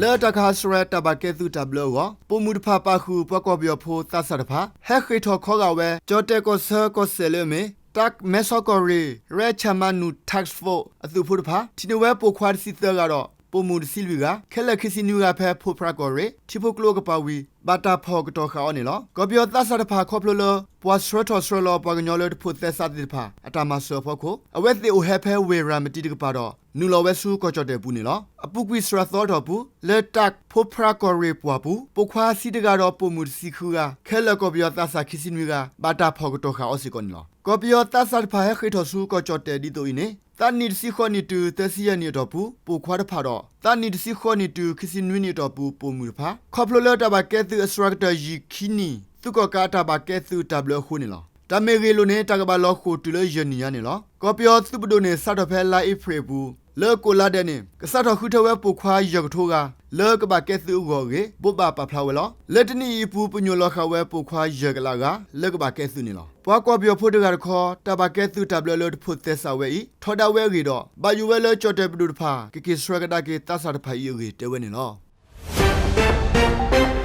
လၢတၢ်ကဟးဆှဲးတၢ်ဘၣ်ကဲသုးတၢ်ဘျၢအဂီၢ် ပိာ်မုၣ်တဖၣ်ပာ်ဃုာ်ပှၤကီၢ်ပယီၤဖိသးစၢ်တဖၣ် ဟဲဃ့ၢ်ထီၣ်ခီဂာ်ဝဲ ကၠီၣ်တဲၣ်ကီၢ်ဆၢကီၢ်စဲၣ်လၢအမ့ၢ် တၢးမဲဆီကီၢ်ရ့ၣ် ရဲၣ်ဆၣ်မၤနူၣ် Task Force အသုးဖိတဖၣ် ထံၣ်န့ၢ်ဝဲပိာ်ခွါတဆံသၢဂၤဒီး ပိာ်မုၣ်တဆံလွံၢ်ဂၤ ခဲလၢာ်ခံဆံနွံဂၤဖဲ ဖိဖြးကီၢ်ရ့ၣ် ထံဖိကျိအကပၤဝံၤ ဘၣ်တၢ်ဖီၣ်ကတီၤဃာ်အီၤန့ၣ်လီၤ. ကီၢ်ပယီၤသးစၢ်တဖၣ်ခီဖျိလၢ ပှၤဆှၢထီၣ်ဆှၢလီၤပှၤကညီလၢတဖိးသဲစးသ့ၣ်တဖၣ် အတၢ်မၤစၢၤအဖီခိၣ် အဝဲသ့ၣ်အိၣ်ဟဲဖဲဝ့ၢ်ရၤမတံတကပၤဒီး နုာ်လီၤဝဲဆူကီၢ်ကၠီၣ်တဲၣ်အပူၤန့ၣ်လီၤ. အပူၤကွံာ်စှၤသီအတီၢ်ပူၤ လၢတၢးဖိဖြးကီၢ်ရ့ၣ်ပှၢ်ပူၤ ပိာ်ခွါဆံတဂၤဒီးပိာ်မုၣ်တဆံဃုဂၤ ခဲလၢာ်ကီၢ်ပယီၤသးစၢ်ခံဆံနွံဂၤ ဘၣ်တၢ်ဖီၣ်ကတီၤဃာ်အီၤစ့ၢ်ကီးန့ၣ်လီၤ. ကီၢ်ပယီၤသးစၢ်တဖၣ်ဟဲဃ့ၢ်ထီၣ်ဆူကီၢ်ကၠီၣ်တဲၣ်ဒ်သိးအံၤန့ၣ် သးနံၣ်တဆံဃိးနံၣ်တုၤသၢဆံယဲၢ်နံၣ်အတီၢ်ပူၤ ပိာ်ခွါတဖၣ်ဒီး သးနံၣ်တဆံဃိးနံၣ်တုၤခံဆံနွံနံၣ်အတီၢ်ပူၤ ပိာ်မုၣ်တဖၣ် ခီဖျိလၢတၢ်ဘၣ်ကဲသုးအစှၤကတၢၢ်ယံာ်ခံနံၣ် သုးကီၣ်ကးအတၢ်ဘၣ်ကဲသုးတၢ်ဘျၢအဃိန့ၣ်လီၤ. တၢ်မ့ၢ်ဂ့ၢ်လိာ်န့ၣ် တၢ်ကဘၣ်လီၤဃိာ်တုၤလၢယဲၢ်နံၣ်ညါန့ၣ်လီၤ. ကီၢ်ပယီၤသုးပဒိၣ်န့ၣ် စးထီၣ်ဖဲလါအ့ဖြ့ၣ်အပူၤ လၢကိးလါဒဲးန့ၣ် ကစးထီၣ်ဃုထၢဝဲပိာ်ခွါယဲၢ်ကထိဂၤ လၢကဘၣ်ကဲသုးအဂီၢ်အဂ့ၢ် ဘိးဘၣ်ပာ်ဖျါဝဲလီၤ. လၢတနံၣ်အံၤအပူၤ ပညိၣ်လီၤဃာ်ဝဲပိာ်ခွါယဲၢ်ကလးဂၤ လၢကဘၣ်ကဲသုးန့ၣ်လီၤ. ပှၤကီၢ်ပယီၤဖိတဂၤတခီ တၢ်ဘၣ်ကဲသုးတၢ်ဘျၢလၢတဖိးသဲစးဝဲအံၤ ထီဒါဝဲအဂ့ၢ်ဒီး ဘၣ်ယိၣ်ဝဲလၢကၠီၣ်တဲၣ်ပဒိၣ်တဖၣ် ကက့ၤဆှၢကဒါက့ၤသးစၢ်တဖၣ်အံၤအဂ့ၢ်တဲဝဲန့ၣ်လီၤ.